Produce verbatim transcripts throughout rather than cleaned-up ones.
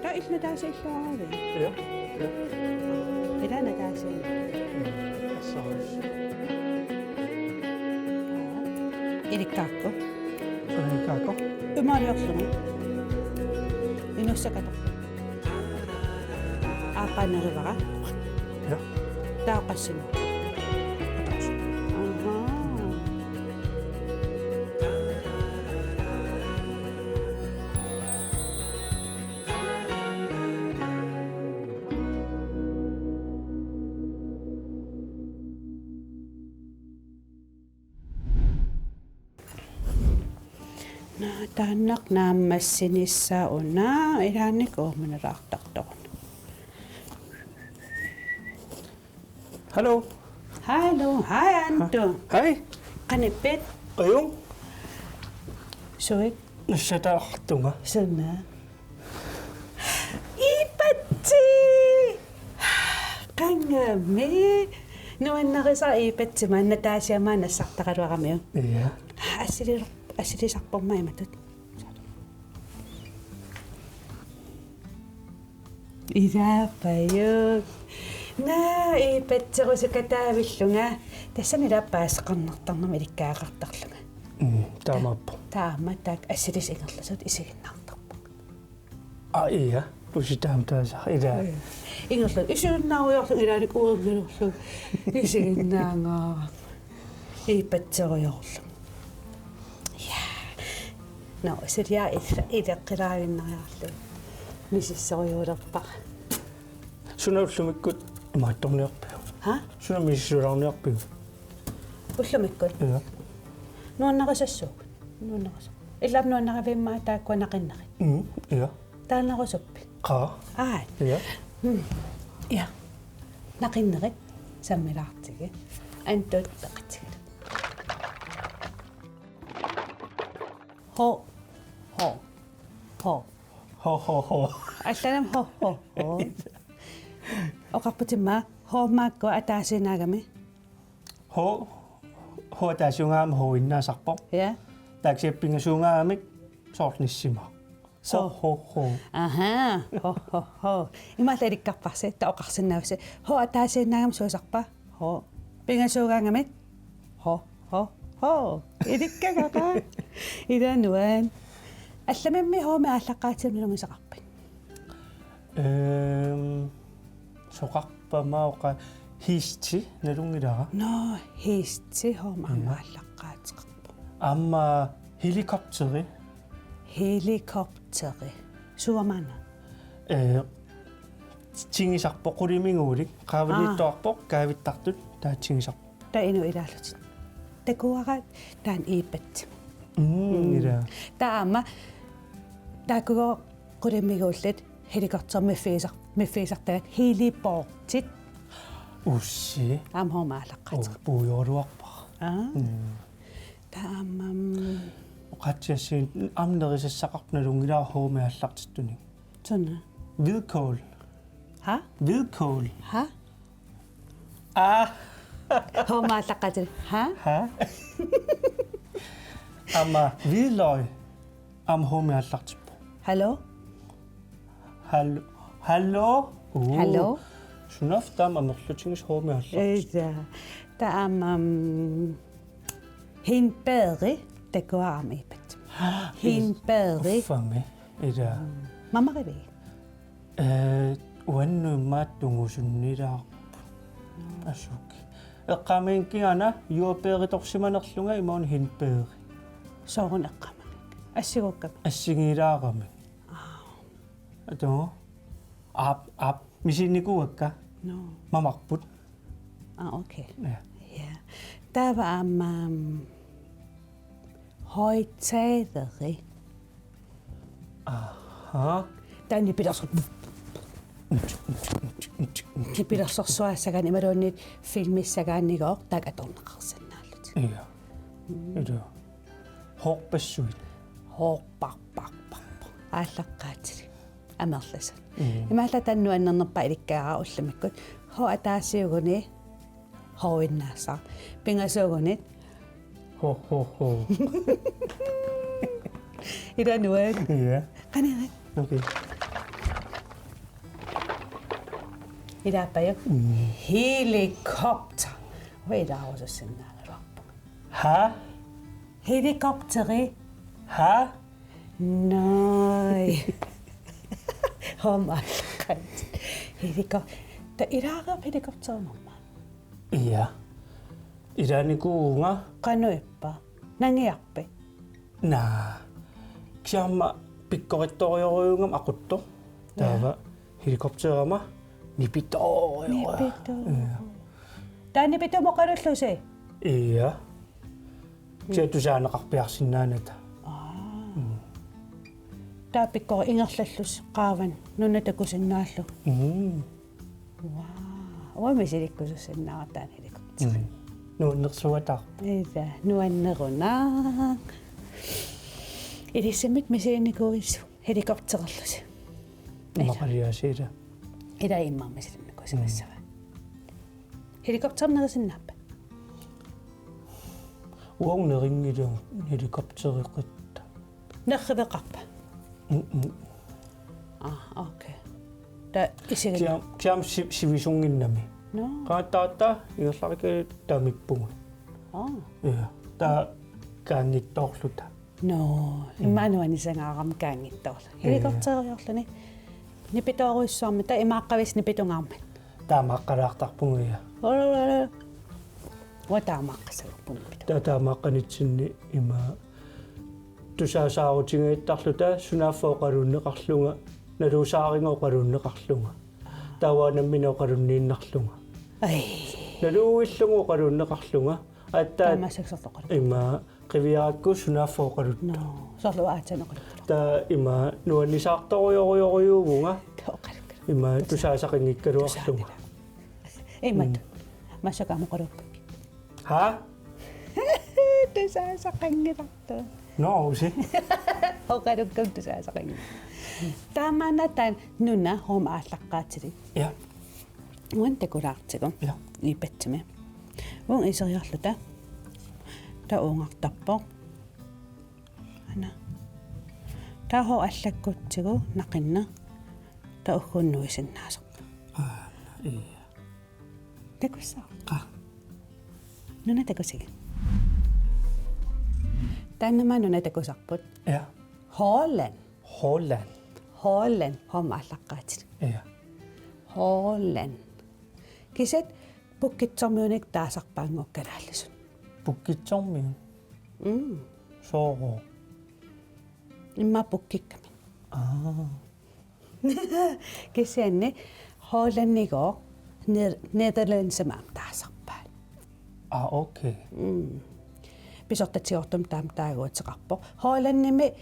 Aa, illit nataasiilluaravit? Ja. Ja. Ilaa nataasiin. Assarus. Ilikkaakku. Ilikkaakku. Imaaliorlunga. Inuussakatoq. Aappaanerivara. Ja. Taava qassinik. Ahaa. Naa, taanna naammassinissaa una, ilaanni uuminaalaartartoruna. Hallo. Hallo, hej Anto. Hej. Qanoq ippit? Qajung. Suik? Nassataartunga. Suna. Iipatsi! Qangaami. Nuannarisara Iipatsi maanna nataasiama nassartaraluaramiuk. Ja. Assili-, assilisarporma imatut. Ilaa pajuk. Naa, Iipatserusukataavillunga. Tassani ilaa paaseqarnertarnermik ilikkagaqartarlunga. Mm, taamaappoq. Taama taakku assilisat ingerlasut isiginnaartarput. Aa, ja. Pusi taama taasa. Ilaa. Ingerlasut isiginnaarujoorlunga ilaanni uuminaalaarlunga. Isiginnaagaluarlunga. Iipatserujoorlunga. Ja. Nå, suliaq ila-, ileqqilaaginnariarlugu. Misissorujuulerpara. Suna ullumikkut imaattorniarpiuk? Ha? Suna misissuilaarniarpiuk? Ullumikkut? Ja. Nuannarisassuugut. Nuannarisassuugut. Ilaa nuannarivimmi taakkua naqinnerit. Mm, ja. Taannarusuppit? Qaa. Aa. Ja. Mm. Ja. Naqinnerit sammilaartigit. Antut peqatigalugu. Ho. Ho. Ho. Ho, ho, ho. Allanut ho, ho, ho. Oqarputimmi ho makkua ataasiinnaagami. Ho, ho ataasiugaangami ho-innaasarpoq. Ja. Taava kisianni pingasuugaagamik soorlu nissimaaq. Ho, ho, ho. Aha, ho, ho, ho. Imaallaat ilikkarparsi, taava oqarsinnaavusi. Ho ataasiinnaagami suusarpa? Ho. Pingasuugaagamik? Ho, ho, ho. Ilikkagaqaaq. Ilaa nuann. Allamimmi ho-mik aallaqqaatigimmi nalunngisaqarpit? Ehm, soqarpa maani oqa-, hiisti nalunngilara. Nå, hiisti ho-mik aamma aallaqqaateqarpoq. Aamma helikopteri. Helikopteri. Suamaana. Eh, tingisarpoq qulimiguulik. Qaavaniittoqarpoq, kaavittartut, taava tingisarpoq. Taava inuit ilaallutik. Takuara taanna Iipatsi. Mm, ilaa. Taava aamma, taakku qulimiguullit helikopteri miffigisar-, miffigisartagaat heliportit. Ussi. Aamma ho-mik aallaqqaateqarpoq. Uu, puigoruarpara. Aa. Mm. Taava aamma, mm. Oqaatsiassiin aamma nerisassaqarpoq nalunngilara ho-mik aallartittunik. Suna. Hvidkål. Ha? Hvidkål. Ha? Ah. Ho-mik aallaqqaatit. Ha? Ha? Aamma hvidløg. Aamma ho-mik aallartippoq. Hallo? Hallo? Hallo? Uu. Hallo? Sunaaffa taama amerlatigisut ho-mik aallartippoq. Ilaa. Taava aamma, mm, hindbæri, takuara aamma Iipatsi. Hindbæri. Uffami. Ilaa. Mm. Mamarivigit? Eh, uannut immaqa tungusunnilaarput. Asuki. Eqqaamanngikkigana jordbæritorsimanerlunga imaluunniit hindbæri. Sooruna eqqaamanngikkit? Assiguukkami? Assigiilaaramik. Aa. Atu. Aap, aap, misinnikuuakka. Nå. Mamarput. Aa, okay. Ja. Ja. Taava aamma, mm, højttaleri. Aha. Taanna nipilersoq-, nipilersorsuassagaanni imaluunniit filmissagaannigooq taakku atorneqarsinnaallutik. Ja. Mm. Ilaa. Hoorpassuit. Hoorparparparpar. Aallaqqaatilik. Amerlasut. Mm. Imaallaat taanna nuannernerpaaq ilikkagara ullumikkut. Ho ataasiuguni ho-innaassaaq. Pingasuuguni. Ho, ho, ho. Ilaa nuann. Ja. Qaniga. Okay. Ilaapajuk. Mm. Helikopter. Uanga ilaarusussinnaagaluarpunga. Ha? Helikopteri. Ha? Nej. Hom alqat. Helikop-, ta ilaareerpit helikopterimut aamma? Ja. Ilaanikuuvunga. Qanoq ippa? Nangiarpit? Naa. Kisianni aamma pikkorittorujussuugama aquttoq. Ja. Taava helikopterama nipitoorujussuuvoq. Nipitoorujussuuvoq. Ja. Taava nipituumut oqalullusi? Ja. Kisianni tusaaneqarpiarsinnaanata. Aa. Mm. Taava pikkorik ingerlallusi qaavanut nuna takusinnaallugu. Mm. Wow. Uanga misilikkusussinnaavara taanna helikopteri. Mm. Nuannersuataarpoq. Ila, nuannerunaq. Ilissinnut misilinikuuisu helikopterillusi. Immaqaliaasiit ila. Ila immaqa misilinnikuusimassavara. Mm. Helikopteri nerisinnaappat? Uanga nerinngilanga helikoptereqatta. Nerriveqarpa? Mm, mm. Ah, okay. Taava isiginna-. Kiam-, kiam si-, sivisunnginnami. Nå. Qaataata ingerlarikkit tamippunga. Aa. Ja. Taava kaanngittoorluta. Nå, mm. Immaqa nuannisangaarami kaanngittoorluta. Ja. Helikopteriorluni. Nipitoorujussuarmik, taava imaaqqavisi nipitungaarmata. Taamaaqqalaartarpunga, ja. Uanga taamaaqqassagukku nipituunga. Taava taamaaqqanitsinni ima tusaasaarutigereertarluta sunaaffa oqaluunneqarlunga, naluusaariga oqaluunneqarlunga. Taava nammineq oqalunniinnarlunga. Ai. Naluuillugu oqaluunneqarlunga. Aatsaat. Taamaassaaq soorlu oqaluk-. Ima qiviarakku sunaaffa oqaluttoq. Nå, soorlu aatsaat oqaluttoq. Taava ima nuannisaartorujorujussuuvunga. Taava oqaluk-. Ima tusaasaqanngikkaluarlunga. Tusaasaqanngilaq. Imatut. Mm. Massakkut aamma oqaluuppikkit. Ha? Tusaasaqanngilarput. Nå, usi. Oqalukkut tusaasaqanngilaq. Taamaanna taanna nuna hom aallaqqaatilik. Ja. Uani takulaartigu. Ja. Ipatsimi. Uunga iseriarluta. Taava uungartarpoq. Aana. Taava hom allakkutsigu naqinneq. Taava ugguuna nuisinnaasoq. Aana, ja. Takussavarput. Qaa. Nuna takusigit. Taannami nuna takusarput. Ja. Holland. Holland. Holland, hom aallaqqaatilik. Ja. Holland. Kisianni Pukkitsormiunik taasarpaannguaq kalaallisut. Pukkitsormiut? Mm. Soorlu. Immaqa pukkikkamik. Aa. Kisianni Hollandinngooq Ne-, Netherlandsimut aamma taasarpaat. Aa, okay. Mm. Pisortatigoortumik taama taaguuteqarpoq. Hollandimi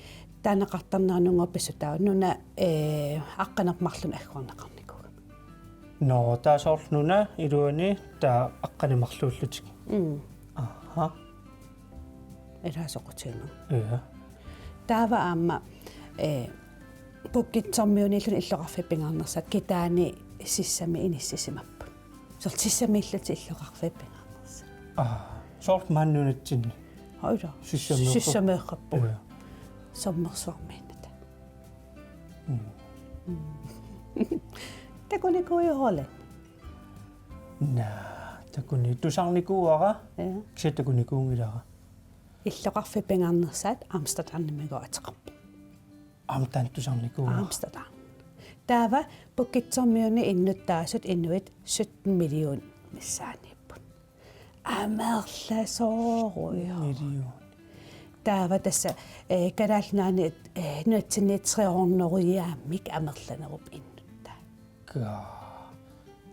taaneqartarneranngooq pissutaavoq nuna, ee, aqqaneq-marlunnik agguarneqarnikuugami. Nå, taava soorlu nuna iluani taava aqqaneq-marluullutik. Mm. Aha. Ilaa soqutiginaq. Ja. Taava aamma, eh, Pukkitsormiuniilluni illoqarfiit pingaarnersaat kitaani sissami inissisimapput. Soorlu sissamiillutik illoqarfiit pingaarnersaat. Aa, soorlu maani nunatsinni. Aa, ilaa. Sissameerput. Sissameerput. Ja. Sommersuarmiinnata. Mm. Mm. Takunikuuiuk Holland? Naa, takuni-, tusarnikuuara. Ja. Kisianni takunikuunngilara. Illoqarfiit pingaarnersaat Amsterdamimigooq ateqarpoq. Aamma taanna tusarnikuuara. Amsterdam. Taava Pukkitsormiuni innuttaasut inuit sytten million missaaniipput. Amerlasoorujussuaq. Million. Taava tassa, eh, Kalaallit Nunaanni, eh, nunatsinni tre hundrede-iaammik amerlanerupput innuttaat. Kaa.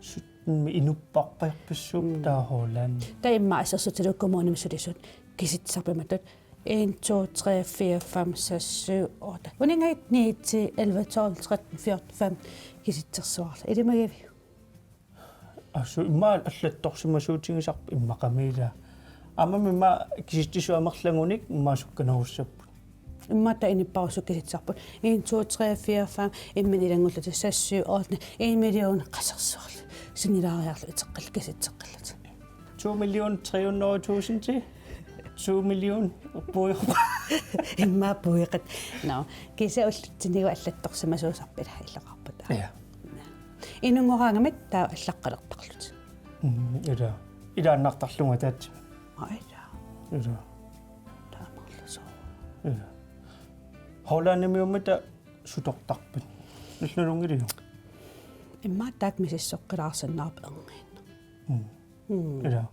Sytten mi-, inupparpassuupput. Mm. Taava Holland. Taava immaqa assersuutigalugu kommunimi sulisut kisitsisarput imatut: en, to, tre, fire, fem, seks, syv, otte. Uninnga et, ni, ti, elleve, tolv, tretten, fjorten, femten kisitsersuarlugu. Ilimagiviuk? Assut immaqa allattorsimasuutigisarput immaqami ilaa. Aammami immaqa kisitsisut amerlanerunik immaqa sukkanerussapput. Immaqa taava inupparpassuit kisitsisarput. En, to, tre, fire, fem, imminut ilanngullutik, seks, syv, otte, en million qasersuarlu. Sinnilaariarlutik iteqqillutik, kisitseqqillutik. To million tre hundrede tusind til to million puiorpa. Immaqa puioqaat. Nå, kisianni ullutsinni allattorsimasuusarput ilaa illoqarput. Ja. Inunngoraangamik taava allaqqalertarlutik. Mm, ila. Ilaannartarlunga taatsi. Aa, ila. Ila. Taamarlusooq. Ila. Hollandimiummata sutortarpit? Nalunngiliuk? Immaqa taakku misissoqqilaarsinnaarput erniinnaq. Mm. Mm. Ila.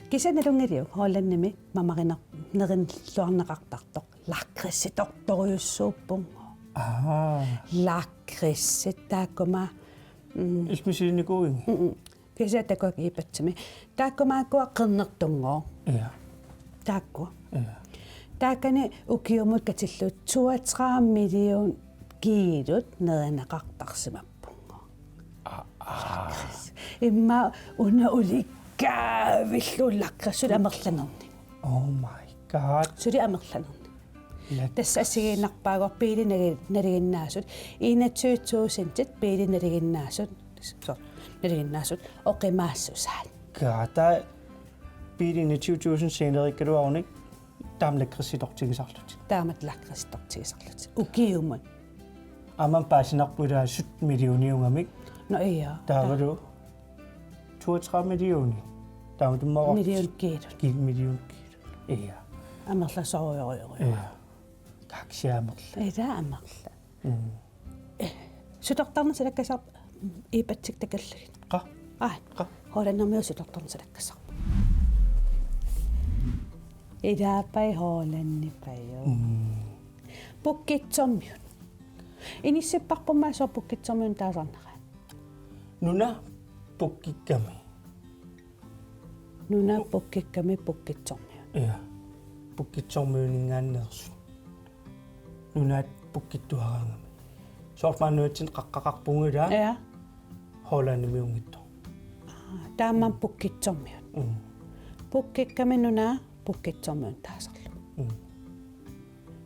Kisianni nalunngiliuk Hollandimi mamarineq-, nerinilluarneqartartoq lakridsitortorujussuuppunga. Aa. Lakridsit taakkuma. Mm. Ilmisiinikuuigu. Mm, mm. Kisianni takuakka iipatsimi. Taakku maakkua qernertunngooq. Ila. Taakku. Ila. Taakkani ukiumut katillugu toogtredive million kiilut nerineqartarsimappunga. Aa, aa. Immaqa una ulikkaavillugu lakridsit amerlanernik. Oh my God. Suli amerlanernik. Lakridsit. Tassa assigiinnarpaagut biilit nali-, nalinginnaasut. Enogtyve tusindit biilit nalinginnaasut. So, nalinginnaasut. Oqimaassusaat. Kaata biilit enogtyve tusind scenerikkaluarunik taama lakridsitortigisarlutik. Taama lakridsitortigisarlutik. Ukiumut. Aamma paasinarpoq ila sytten millioniugamik. Nå, ila. Taavalu toogtredive million. Taama tummaqa. Million kiilut. Ki-, million kiilut. Ila. Amerlasoorujussuuvoq. Ila. Kaksi amerla. Ila amerla. Mm. Sutortarneq silakkasarpa iipatsik takullugit? Qaa? Aa. Qaa? Hollandimiut sutortarneq silakkasarpa? Ilaapai Hollandipajuk. Mm. Pukkitsormiut. Inissipparput maani sooq pukkitsormiunut taasarneraat? Nuna pukkikkami. Nuna pukkikkami pukkitsormiut. Ja. Pukkitsormiuninngaanneersut. Nunaat pukkittuaraangamik. Soorlu maani nunatsinni qaqqaqarpugut ila. Ja. Hollandimiunngitsoq. Aa, taamaammat pukkitsormiut. Mm. Pukkikkami nuna pukkitsormiunut taasarlugu. Mm.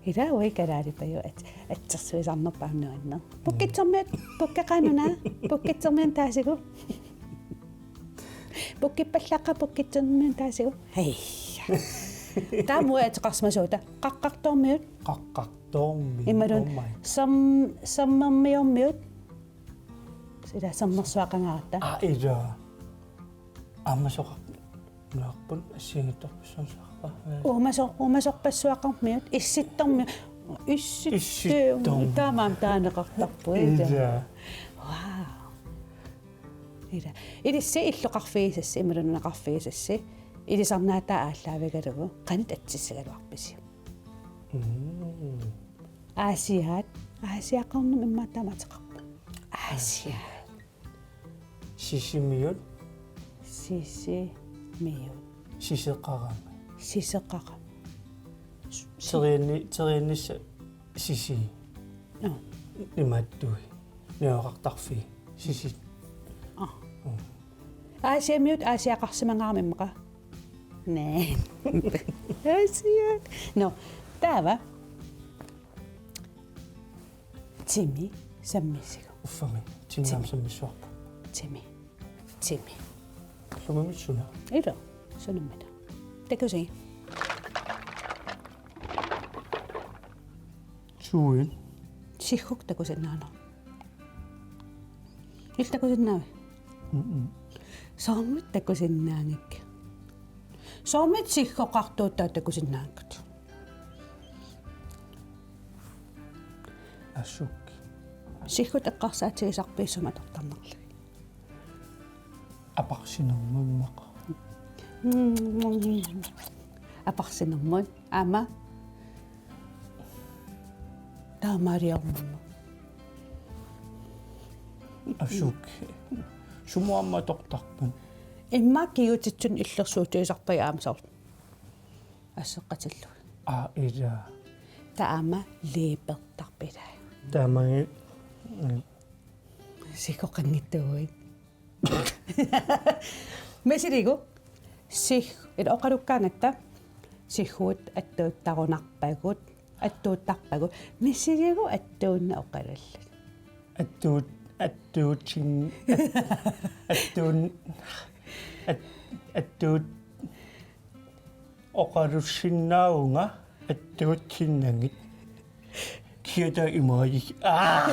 Ila uagut kalaalipajuk at-, atsersuisarnerpaamnuanner. Pukkitsormiut, pukkeqaaq nuna, pukkitsormiunut taasigut. Pukkippallaaqaaq pukkitsormiunut taasigut. Hej. Taama uagut ateqarsimasuugut. Qaqqartoormiut. Qaqqartoormiut. Imaluunniit. Oh my. Sam-, sammermiormiut. Ila sammersuaqangaaratta. Aa, ila. Aamma soqarpunga assigiinngitsorpassuarnut soqarpa. Uumaso-, uumasorpassuaqarmiut, issittormiut. Issittor-, issittormiut. Taamaammat taaneqartarpoq, ila. Ila. Wow. Ila. Ilissi illoqarfigisassi, imaluunniit nunaqarfigisassi. Ilisarnaataa aallaavigalugu. Qanoq atsissagaluarpisi? Mm. Aasiaat. Aasiaqarnermik immaqa taama ateqarpoq. Aasiaat. Sisimiut. Sisimiut. Siseqarami. Siseqarami. Terianni-, teriannissaq Sisi. Aa. Imaattui. Nunaqartarfii. Sisit. Aa. Mm. Aasiamiut aasiaqarsimangaarami immaqa. Naa. Aasiaat. Nå, taava. Timi sammisigu. Uffami, Timi. Timi aamma sammissuarpoq. Timi. Timi. Sumimmita suna? Ila, sunammita? Takusi. Suuit. Sigguk takusinnaanera. Illit takusinnaavi? Mm-mm. Soormita takusinnaanngikka? Soormita siggoqartuutaat takusinnaanngikkatit? Assut. Siggut eqqarsaatigisarpit sumut atortarnerlugit? Aparsinermut immaqa. Aparsinermut aamma taamaaliornermut. Assut. Sumut aamma atortarpit? Immaqa kigutitsunik illersuutigisarpagut aamma soorlu. Asseqqatillugit. Aa, ila. Taava aamma læbertarpit ilaa. Taamagi, mm. Siggoqanngitsuuguit. Misiligu. Sig-, ila oqalukkaangatta. Siggut attuuttarunarpagut. Attuuttarpagut. Misiligu attuuneq oqalulluni. Attuut-, attuutsin-, at-, attuun-, at-, attuut-, oqalussinnaavunga attuutsinnagit. Kiata imaajik. Aa!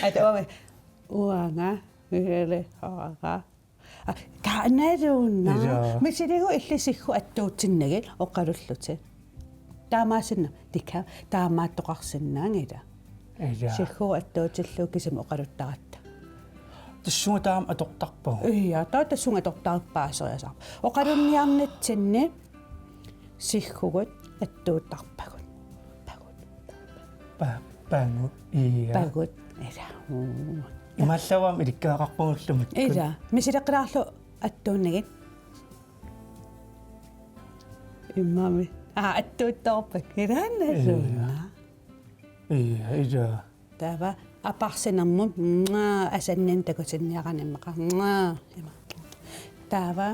Ata uami. Uanga, ele, oqa. Ah, kaanaruunna. Ila. Misiligu illit siggut attuutinnagit oqalullutit. Taamaasinna, tikka, taamaattoqarsinnaanngilaq. Ila. Siggut attuutillugu kisimi oqaluttaratta. Tassunga taama atortarpagut. Ija, taava tassunga atortarpaa aseriasaarpoq. Oqalunniarnitsinni siggut attuuttarpagut. Pagut. Pa-, pagut. Ija. Pagut. Ila. Mm. Imaallaat ilikkagaqarpugullu makkua. Ila. Misileqqilaarlugu attuunnagit. Imaami. Aa, attuuttoorpakka. Ilaannaluunna. Ija, ija. Taava aparsinermut, mua, asanninneq takutinniaraanni immaqa, mua, ima. Taava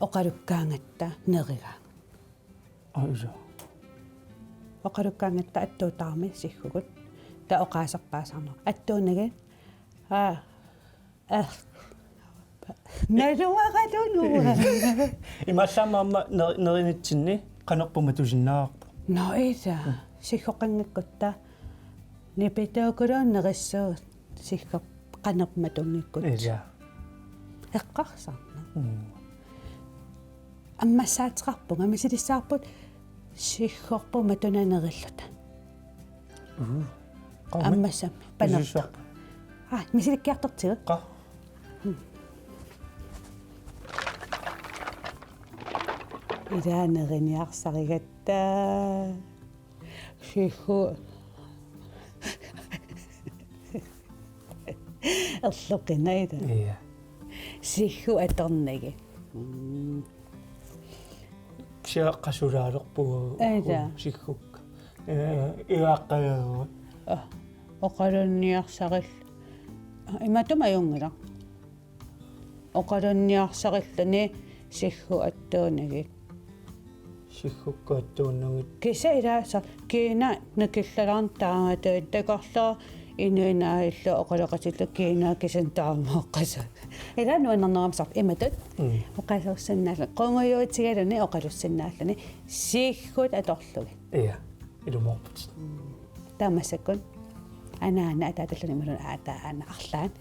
oqalukkaangatta nerigaangat. Aa, ija. Oqalukkaangatta attuuttarami siggut. Taava oqaaserpaasaarneq. Attuunnagit. Aa. Aa. Naluaraluunga. Imaallaat aamma ner-, nerinitsinni qanorpiaq matusinnaavarput. Nå, ila. Mm. Siggoqanngikkutta. Nipituukuluunneq nerissut siggut qanorpiaq matunngikkutta. Ila. Eqqarsarneq. Mm. Ammassaateqarpunga, misilissavarput siggorput matuna nerilluta. Mm. Qaami. Ammassami, panertoq. Misilissavarput. Aa, misilikkiartortigu. Qaa. Mm. Ila neriniarsarigatta. Siggut. Erloqinaq ila. Ija. Siggut atornagit. Mm. Siaqqasulaalerpugut. Ija. Siggukka. Ee, igaaqqajarugut. Aa, oqalunniarsaril-. Imatut ajunngilaq. Oqalunniarsarilluni siggut attuunnagit. Siggukka attuunnagit. Kisianni ilaasa kiinaq nikillalaarneq taamaattut takorloorpoq inuinnaat illu oqaloqatillu kiinaq kisianni taamaaqqasoq. Ila nuannernerama soorlu imatut. Mm. Oqalussinnaallugu. Qungujuutigaluni oqalussinnaalluni siggut atorlugit. Ija, ilumoorputit. Mm. Taava massakkut anaana ataatalluni imaluunniit aataana arlaat.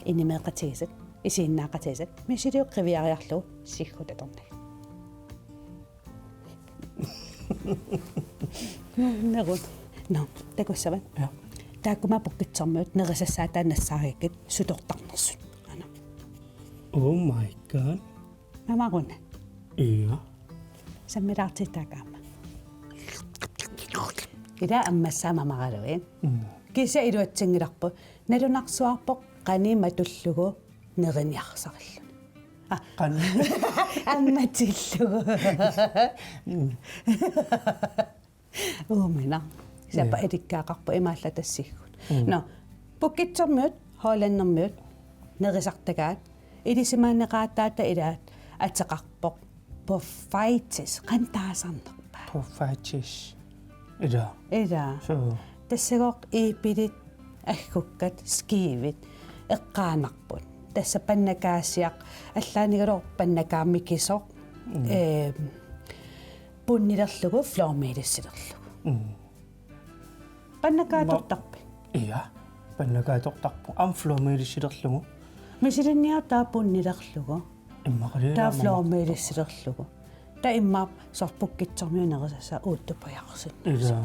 Inimeeqatigisat, isiginnaaqatigisat, misiliut qiviariarlugu siggut atornagit. Nerun. Nå, takussavat. Ja. Taakkuma pukkitsormiut nerisassaataat nassaarigakkit sutortarnersut. Aana. Oh my God. Mamaruna. Ija. Sammilaartittaaq aamma. Ila ammassaaq mamaraluit. Mm. Kisianni iluatsinngilarput. Nalunarsuarpoq qanoq matullugu neriniarsarilluni. Aa. Qanoq. Ammatillugu. Mm. Uuminaq. Sapa. Ja. Ilikkagaqarpoq imaallaat siggut. Mm. Nå, pukkitsormiut, hollandermiut, nerisartagaat, ilisimaneqaataata ilaat ateqarpoq, buffatis, qanoq taasarnerpaat. Buffatis. Ila. Ila. Suu. Tassagooq iipilit aggukkat, skivit, eqqaanarput. Tassa pannakaasiaq, allaanigaluaq pannakaamikisoq, mm, ee, punnilerlugu, flormelissilerlugu. Mm. Pannakaat atortarpit? Ija, pannakaat atortarpugut. Aamma flormelissilerlugu. Misilinniarta punnilerlugu. Immaqaliaq. Taava flormelissilerlugu. Taava immaqa soorlu pukkitsormiut nerisassaat uuttupajaarsin. Ila.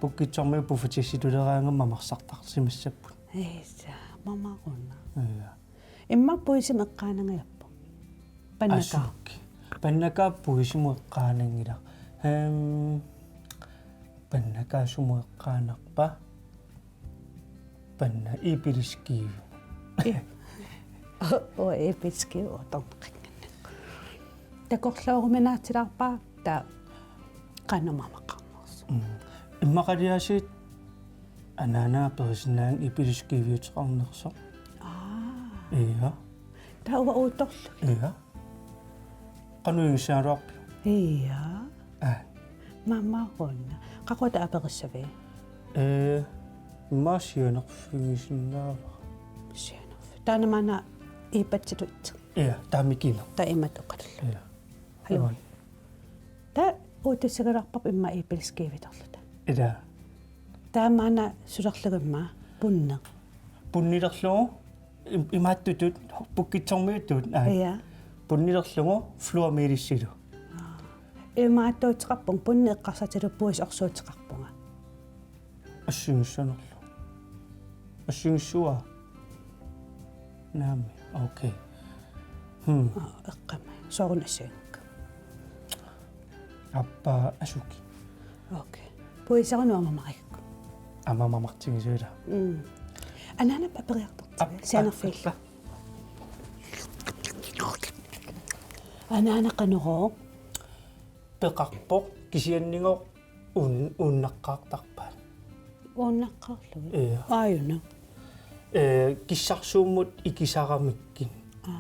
Pukkitsormiut buffatissituleraangamik mamarsartarsimassapput. Ija, mamaruna. Ija. Immaqa puisimut eqqaanangajappoq. Pannakaat. Asuki. Pannakaat puisimut eqqaananngilaq. Ehm, pannakaat sumut eqqaanarpa? Panna iipilit skivimut. I-, oo, iipilit skivimut atorneqanngilaq. Takorlooruminaatsilaarpara taava qanoq mamaqarnersoq. Mm. Immaqaliaasiit anaanaga perisinnaanngilaq iipilit skiviuteqarnersoq. Aa. Ija. Taava uuttorlu. Ija. Qanoq inissagaluarpiuk? Ija. Aa. Mamaruna. Qaqugu aperissavit? Ee, immaqa sianerfigisinnaavara. Sianerfi-. Taanna maanna iipatsitut. Ija, taamaakkina. Taava imatut oqalullugu. Ija. Hallo. Ija. Taava uuttussagaluarparput immaqa iipilit skivitorluta. Ila. Taava maanna sulerlugu immaqa punneq. Punnilerlugu im-, imaattutut pukkitsormiuttut. Aa. Ja. Punnilerlugu flormelissilu. Imaattuuteqarpunga, punni eqqarsartillugu puisit orsuuteqarpunga. Assigissanerlu. Assigissuaa. Naamik. Okay. Hmm. Aa, eqqaamai. Soorunami assiginngikkama. Aappaa asuki. Okay. Puiserunut amamarikkut. Amamamartigisuullunga. Mm. Anaanap aperiartortigu. Aap, sianerfiillu. Aap, aap. Anaana qanorooq? Peqarpoq kisiannigooq uun-, uunnaqqaartarpaat. Uunnaqqaarlugit? Ja. Aajuna. Ee, kissarsuummut ikisaramikkit. Aa.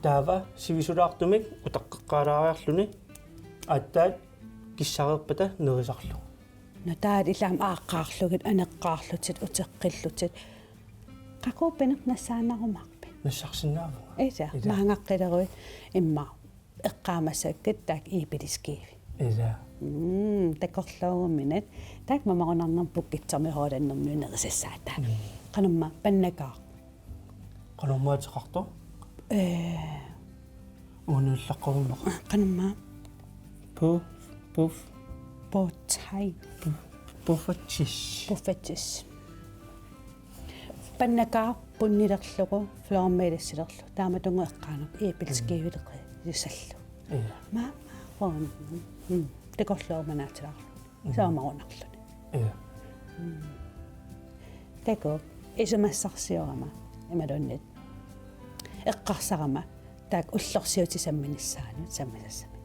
Taava sivisulaartumik utaqqeqqaalaariarluni aatsaat kissareerpata nerisarlugu. Nå, taava ilami aaqqaarlugit, aneqqaarlutit, uteqqillutit. Qaqugu pineq nassaannarumaarpit? Nassarsinnaavunga. Ila, ila. Maangaqqileruit immaqa eqqaamassakkit taakku iipiliskiivi. Ila. Mm, takorluuguminit. Taakku mamarunarnermut pukkitsormiut Hollandimiut nerisassaat. Mm. Qanormaa pannakaaq? Qanormaa ateqartoq? Ee. Uunnullaqqarunnaq. Qanormaa? Pu-, puf-. Potai. Pu-, puffatsis. Puffatsis. Pannakaaq punnilerlugu, flormelissilerlugu. Taamatunngooq eqqaanut iipiliskiivileqi-, isallu. Ja. Maa, maa, mm, takorluugumanaatsilaarlugu. Mm. Sooq mamarunarluni. Ja. Mm. Takuuk, isumassarsiorama, imaluunniit eqqarsarama, taakku ullorsiutit samminissaanut sammisassamik.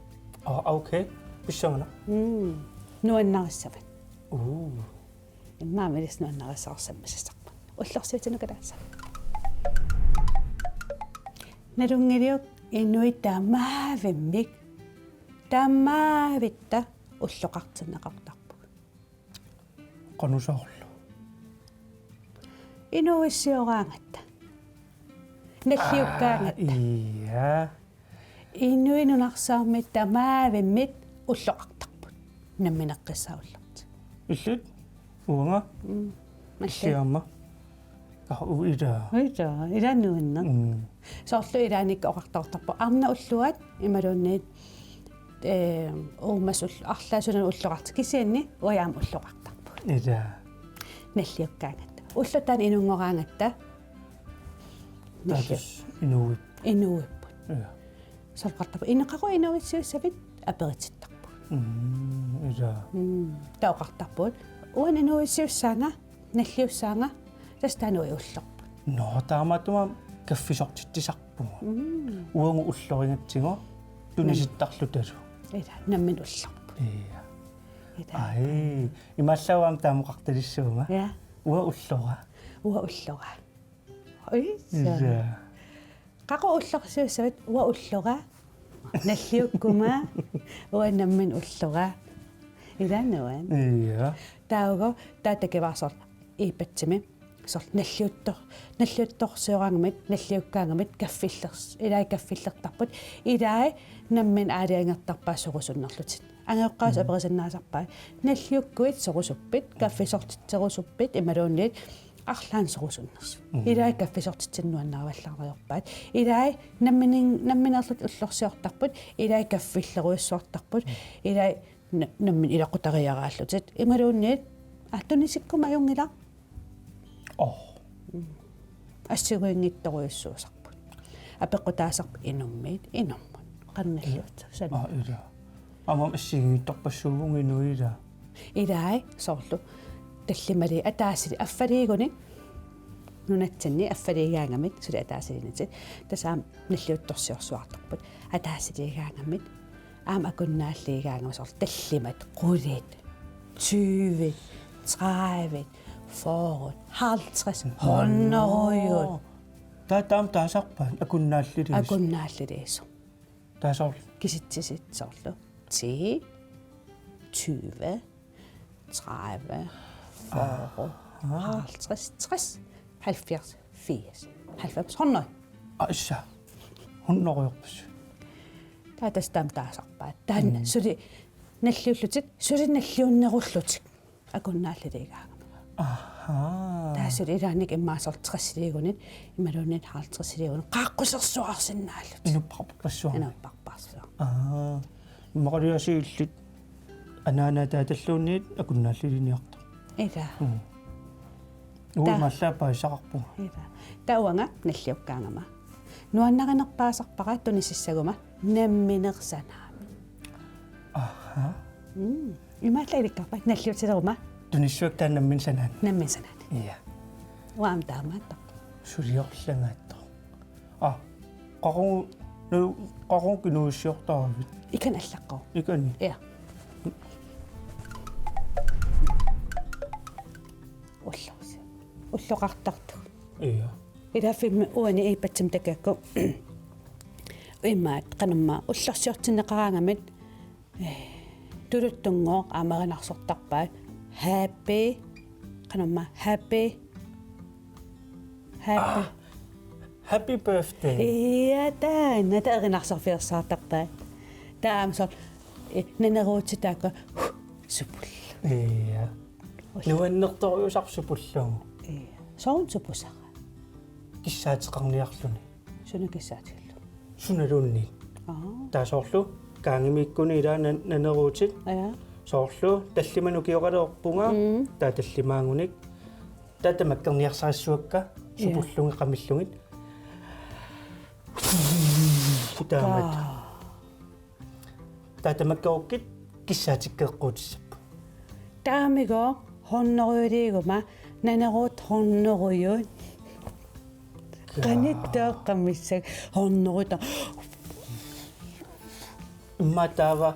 Aa, okay. Pissanganaq. Mm. Nuannarissavat. Uu. Immaqa ilissi nuannarissavarsi sammisassarput. Ullorsiutinik kalaassavit. Nalunngiliuk inuit tamaavimmik, tamaavitta ulloqartinneqartarpugut? Qanoq soorlu? Inuuissioraangatta. Nalliukkaangatta. Aa, ja. Inuit nunarsuarmi tamaavimmik ulloqartarput. Nammineqqissaaq ullortut. Illit? Uanga? Mm. Malli? Siama. Ka u-, ila. Ila, ila nuanneq. Mm. Soorlu ilaannikkut oqartoqartarpoq. Arnat ulluat imaluunniit, ee, uumasut arlaat sunaana ulloqartarput. Kisianni uagut aamma ulloqartarpugut. Ila. Nalliukkaangatta. Ulloq taanna inunngoraangatta. Nalliuk-. Taassuma inuuipput. Inuuipput. Ja. Soorlu oqartarput, ineqaqqu inuuissiussavit, aperitittarpugut. Mm, ila. Mm, taava oqartarpugut, uanga inuuissiussaanga, nalliussaanga, tassa taanna uagut ullorput. Nå, taamaattumik kaffisortitsisarpugut. Mm. Uagut ullorigatsigu, tunisittarlutalu. Ila, nammineq ullorput. Ja. Ila. Ai, imaallaat aamma taama oqartalissuunga. Ja. Uanga ullora. Uanga ullora. Oj, ja. Ja. Qaqugu ullorsiussavit? Uanga ullora. Nalliukkuma. Uanga nammineq ullora. Ila nuann. Ja. Taava uagut, taava takuara soorlu iPad-imi. Soorlu nalliuttor-, nalliuttorsioraangamik, nalliukkaangamik, kaffillers-, ilai kaffillertarput. Ilai nammineq aalajangertarpaat sorusunnerlutik. Angajoqqaasut Mm. aperisinnaasarpaat. Nalliukkuit sorusuppit, kaffisortit sorusuppit, imaluunniit arlaannik sorusunnersut. Mm. Ilai kaffisortitsineq nuannarivallaarajorpaat. Ilai nammini-, nammineerlutik ullorsiortarput, ilai kaffillerujussuartarput, Mm. ilai na-, nammineq ilaqutariaraallutik. Imaluunniit, aa, tunisikkuma ajunngilaq. Oh. Mm. Assigiinngitsorujussuusarput. Apeqqutaasarput inummiit, inummut. Qanoq nalliuttoq, sani. Aa, ila. Aamma assigiinngitsorpassuuvunga inuit, ila. Ilai, soorlu. Tallimaliit, ataasilit, affaliigunik. Nunatsinni affaliigaangamik, suli ataasiliinnit. Tassa aamma nalliuttorsiorsuartarput. Ataasiliigaangamik. Aamma akunnaalliigaangamik soorlu tallimat, qulit, tyve, tredive, fyrre, halvtreds, hundrede. Taava taama taasarpaat akunnaalliliisut. Akunnaalliliisut. Taava soorlu. Kisitsisit soorlu. Ti, tyve, tredive, fyrre, Aha. halvtreds, tres, halvfjerds, firs, halvfems, hundrede. Aa, issa. Hundredeorpassuit. Taava tassa taama taasarpaat. Taanna Mm. suli nalliullutik, suli nalliunnerullutik. Akunnaalliliigaangamik. Aha. Aa. Taava suli ilaanni immaqa soorlu tressiliugunit, imaluunniit halvtredsiliugunit, qaaqqusersuarsinnaallutik. Inuppaqarpassuarnik. Inuppaqarpassuarnik. Aa. Immaqaliaasiit illit anaanaa ataatalluunniit akunnaallilinniartoq. Ilaa. Mm. Uu, ta- imaallaat paasisaqarpunga. Ilaa. Taava uanga nalliukkaangama. Nuannarinerpaasarpara tunisissaguma nammineq sanaamik. Aha. Mm. Imaallaat ilikkarpa nalliutileruma. Tunissavakka taanna nammineq sanaamik. Nammineq sanaamik. Ja. Uanga taamaattoq. Suliorlagaattoq. Aa, qaqugu, nu, qaqugu kinuussiortaravit? Ikani allaqqavoq. Ikani? Ja. Ullorsi. Ulloqartartoq. Ja. Ilaaffimmi uani iipatsimi takiakku. Imaat, qanormaa, ullorsiortinneqaraangamik, eh, tuluttunngooq aamma erinarsortarpai. Happy, qanormaa, happy. Happy. Ah, happy birthday. Ja, taanna, taava erinarsorfiussaartarpai. Taava aamma soorlu, eh, naneruutit taakku, supullu. Ja. Nuannertorujussuaq supullugu. Ja. Soorlu supusara. Kissaateqarniarluni. Suna kissaatigillugu? Sunaluunniit. Aa. Taava soorlu kaangimiikkuni ilaa nan-, naneruutit. Ja. Soorlu tallimanut ukioqalerpunga, mm, taava tallimaagunik. Taava tamakkerniarsarissuakka, ja, supullugit qamillugit. Taamatut. Aa. Taava tamakkerukkit kissaatikka eqquutissapput. Taamigooq hunnorujut iliiguma naneruut hunnorujut. Qanittooq qamissat hunnorujut. Immaqa taava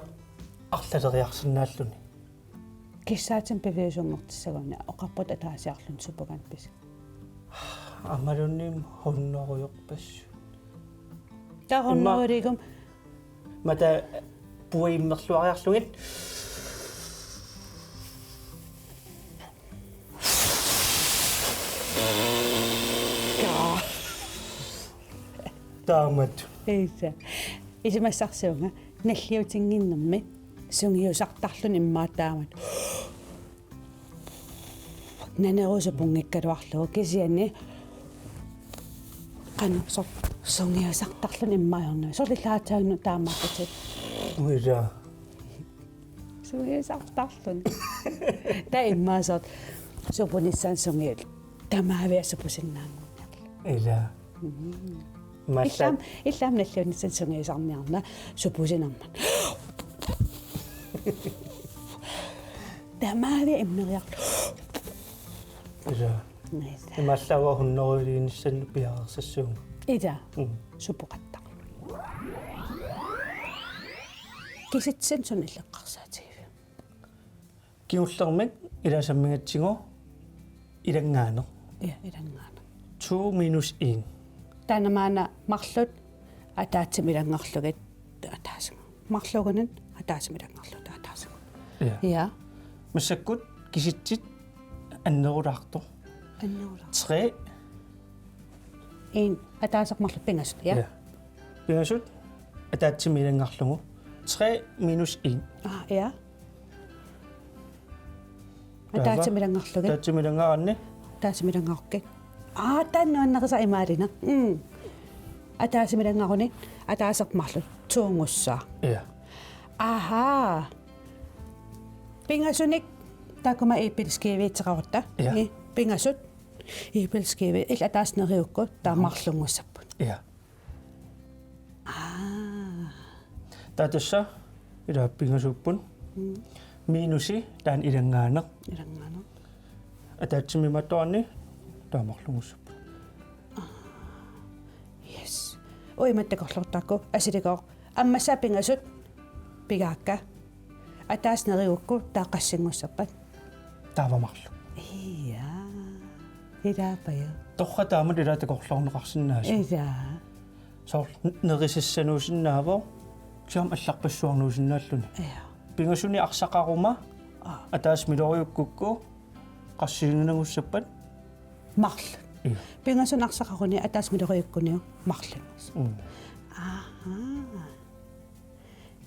arlaleriarsinnaalluni. Kissaatimik piviusunngortissaguni oqarput ataasiarluni supugaanni pisi. Aammaluunniit hunnorujorpassuit. Taava imma-, hunnorujut iliiguma. Mata puimmerluariarlugit. Taamatut. Isa. Isumassarsiunga nalliutinnginnermi sungiusartarluni immaqa taamatut. Naneruusupunngikkaluarlugu kisianni qanoq soorlu sungiusartarluni immaqa ajornarpoq. Soorlu ilaatigut taamaapputit. Uira. Sungiusartarluni. Taava immaqa soorlu supunissamut sungiullugu. Tamaavia supusinnaanngorniarlugu. Ila. Mm. Massa. Illam, illam nalliunnissamut sungiusarniarnera supusinermat. Tamaavia immeriarlugu. Ila. Niisa. Imaallaat hunnorujut iliinissannut piareersassuunga. Ila. Mm. Supoqattaarluni. Kisitsisinut suna illeqqarsaatigivit? Kingullermik ilaa sammigatsigu ilanngaaneq. Ja, ilanngaaneq. To minus en. Taanna maanna marluk ataatsimik ilanngarlugit ataaseq. Marluugunit ataatsimik ilanngarlugit ataaseq. Ja. Ja. Massakkut kisitsit annerulaartoq. Annerulaartoq. Tre. En, ataaseq marluk pingasut, ja. Ja. Pingasut ataatsimik ilanngarlugu. Tre minus en. Ah, ja. Taava? Ataatsimik ilanngarlugit. Ataatsimik ilanngaanni. Ataatsimik ilanngarukkit. Aa, taanna nuannerisara imaalina. Mm. Ataatsimik ilanngaruni, ataaseq marluk, toogussaaq. Ja. Aha. Pingasunik, taakkuma iippilskiviitseqarutta. Ja. Ii, pingasut, iippilskivi, illit ataaseq neriukku, taava marlunngussapput. Ja. Aa. Taava tassa ilaa pingasuupput. Mm. Minusi taanna ilanngaaneq. Ilanngaaneq. Ataatsimik imaattoq aani taava marlunngussapput. Aa. Yes. Uimat takorloortarput assilikooq ammassaat pingasut pigaakka. Ataaseq neriukku taava qassinngussapput. Taava marluk. Ja. Ilaapaja. Torrak taamatut ilaa takorloorneqarsinnaasut. Ja. Soorlu nerisassanuusinnaavoq, kisianni allarpassuarnuusinnaalluni. Ja. Pingasunik arsaqaruma, aa, ataaseq miloriukkukku, qassiinnanngussapput. Marluk. Ja. Pingasunik arsaqaruni ataaseq miloriukkuniuk marlunngussaq. Mm. Aha.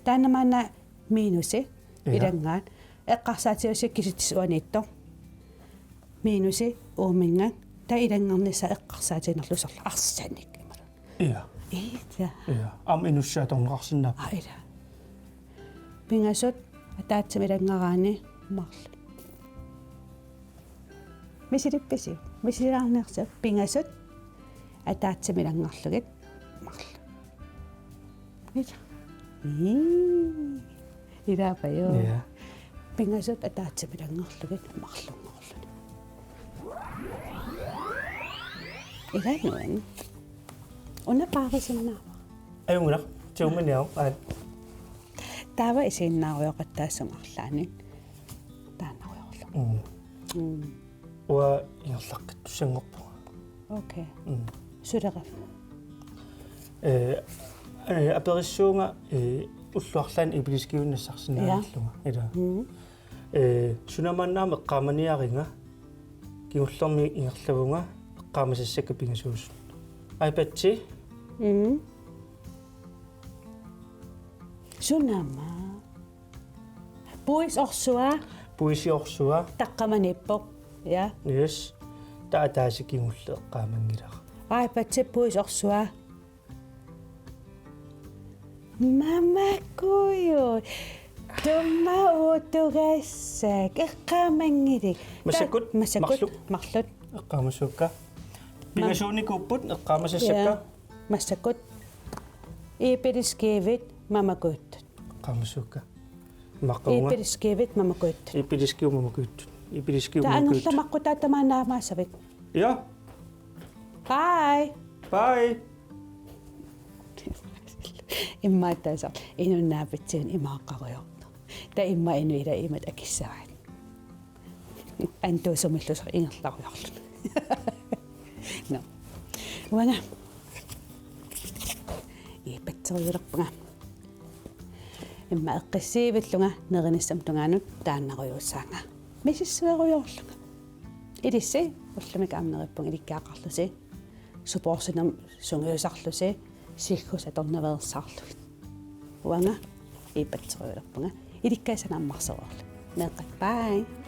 Taanna maanna minusi, ja, ilanngaat. Eqqarsaatigalugu kisitsisit uaniittoq. Pinusi uuminnga taava ilanngarnissaa eqqarsaatiginerluserlu arsanik imalu. Ja. Ija. Ja. Aamma inussaa atorneqarsinnaapput. Aa, ila. Pingasut ataatsimik ilanngaraanni marluk. Misilippisiuk? Misililaarniarsiuk? Pingasut ataatsimik ilanngarlugit marluk. Ila. Ii. Ilaapajuk? Ja. Pingasut ataatsimik ilanngarlugit marlunngorlugit. Ila nuann. Una paarisinnaavara. Ajunngilaq, tiumminiau, aat. Taava isiginnaarujoqattaassuunga arlaannik. Taannarujoorlunga. Mm. Mm. Uanga ingerlaqqittussanngorpunga. Okay. Mm. Suleqaaq. Ee, ee, aperissuunga, ee, ullut arlaanni ibiliskivinnut nassarsinnaanngilanga. Ja. Ila. Mm. Ee, suna maanna aamma eqqaamaniariga, kingullermik ingerlavunga eqqaamasassakka pingasuusut. Aappaatsi? Mm. Sunama. Puisit orsua. Puisit orsua. Taqqamaniippoq. Ja. Yes. Taava ataaseq kingulleq eqqaamanngilara. Aappaatsi puisit orsua. Mamakuju. Tumma utugassaq. Eqqaamanngilara. Massakkut. Massakkut. Marluk. Marluk. Eqqaamasuukka. Pingasuunikuupput eqqaamasassakka. Ja. Massakkut. Ibiliskivit mamakujuttut. Eqqaamasuukka. Maqunga. Ibiliskivit mamakujuttut. Ibiliskiu mamakujuttut. Ibiliskiu mamakujuttut. Taava angerlamaqqutaa tamaani naamaassavit. Ja. Bye. Bye. Immaqa tassa inunnik naapitsinnut imaaqqarujoortoq. Taava immaqa inuit ilaat imatut akissavaat. Antuusumillusi ingerlarujoorluni. Nå. Uanga. Iipatseriulerpunga. Immaqa eqqissiivillunga nerinissamut tungaanut taannarujuussaanga. Misissuerujoorlunga. Ilissi ullumikkut aamma neriuppunga ilikkagaqarlusi. Supoorsinermut sungiusarlusi, siggussat atornaveersaarlugit. Uanga iipatseriulerpunga. Ilikkagassat ammarseruarlu. Meeqqat, bye.